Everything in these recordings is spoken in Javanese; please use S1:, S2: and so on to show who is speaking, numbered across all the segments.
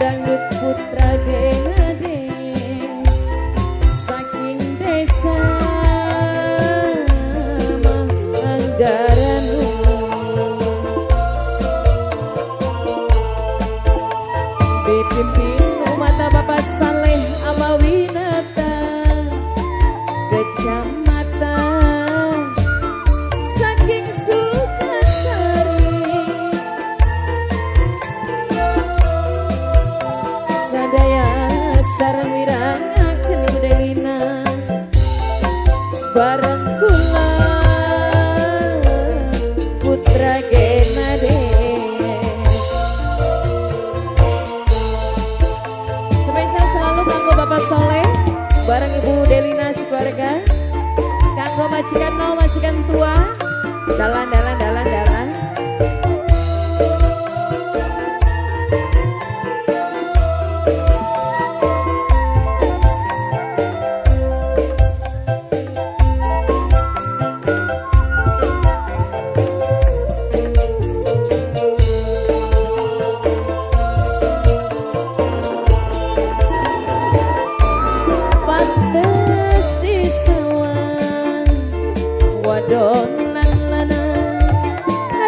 S1: dangdut putra Genades saking desa Manggaran dipimpin umat Bapak Saleh Amawinata kecamatan saking Sukasari sadaya sareng wirangaken Ibu Delina bareng kula putra Genades. Spesial selalu kanggo Bapak Soleh bareng Ibu Delina sekeluarga, kanggo majikan no majikan tua, dalan dalan dalan dalan. Wadon lan lanang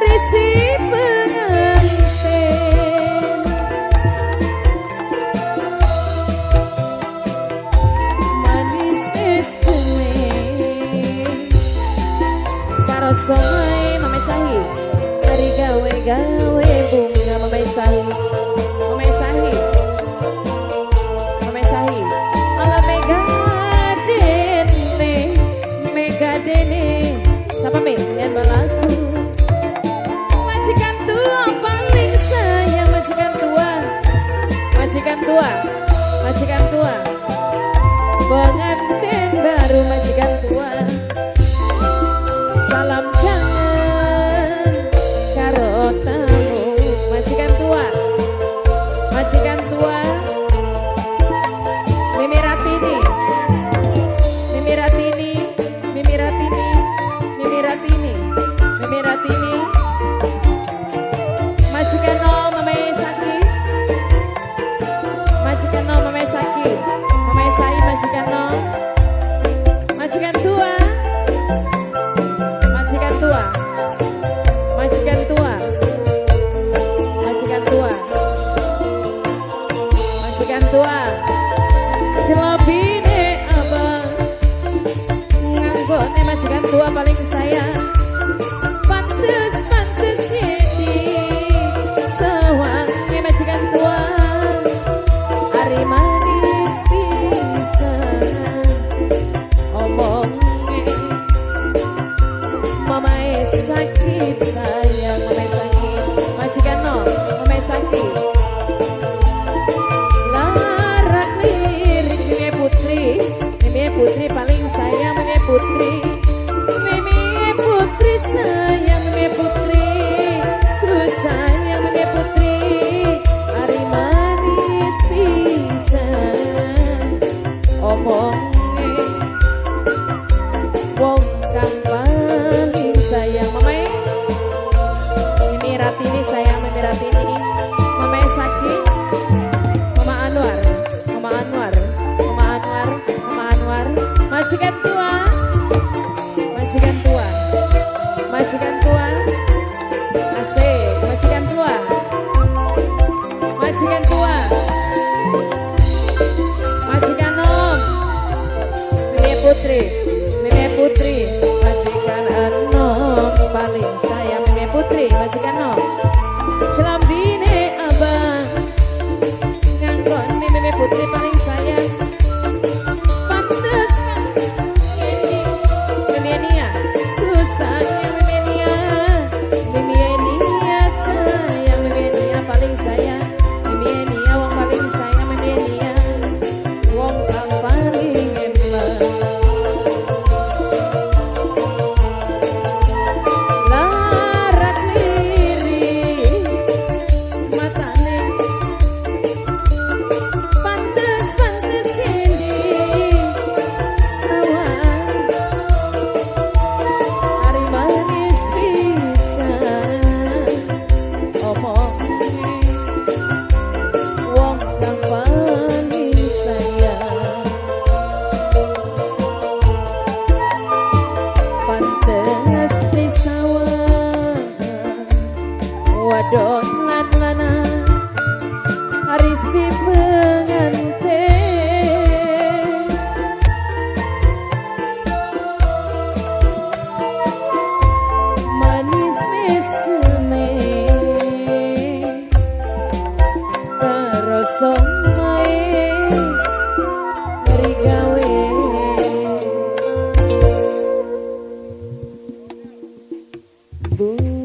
S1: risi pengantin manis eseme karo somai mame sahi ari gawe gawe bunga mame sahi mame sahi mame sahi ala mega dene mega dene siapa me yang berlaku majikan tua paling sayang majikan tua majikan tua majikan tua pengantin baru majikan tua salam kangen karo tamu majikan tua majikan tua Mimi Ratini Mimi Ratini Mimi Ratini Mimi Ratini, Mimi Ratini, majikan no mame saki, majikan no mame saki, mame sai majikan no, majikan tua, majikan tua, majikan tua, majikan tua, majikan tua, kelabine abang. Nganggone majikan tua paling sayang pantes pantes yedi sawange majikan tua ari manis pisan omonge mamae sakit sayang mamae sakit majikan no mamae sakit larak lirik mimi putri mimi putri paling sayang mimi putri mimi putri sayang mimi putri ku sayang mimi putri ari manis pisan omonge wong kang paling sayang mamae Mimi Ratini sayang Mimi Ratini mamae sakit Mama Anwar Mama Anwar Mama Anwar Mama Anwar majikan tua majikan tua majikan tua asik majikan tua majikan tua majikan nom Mimi putri majikan enom paling sayang Mimi putri majikan nom kelambine abang nganggone Mimi putri paling sayang pantes Mimi Nia ku sayang Mimi Nia Mimi Nia sayang Mimi Nia paling sayang Mimi Isi pengantin manis mesme terus mae rigawe bu.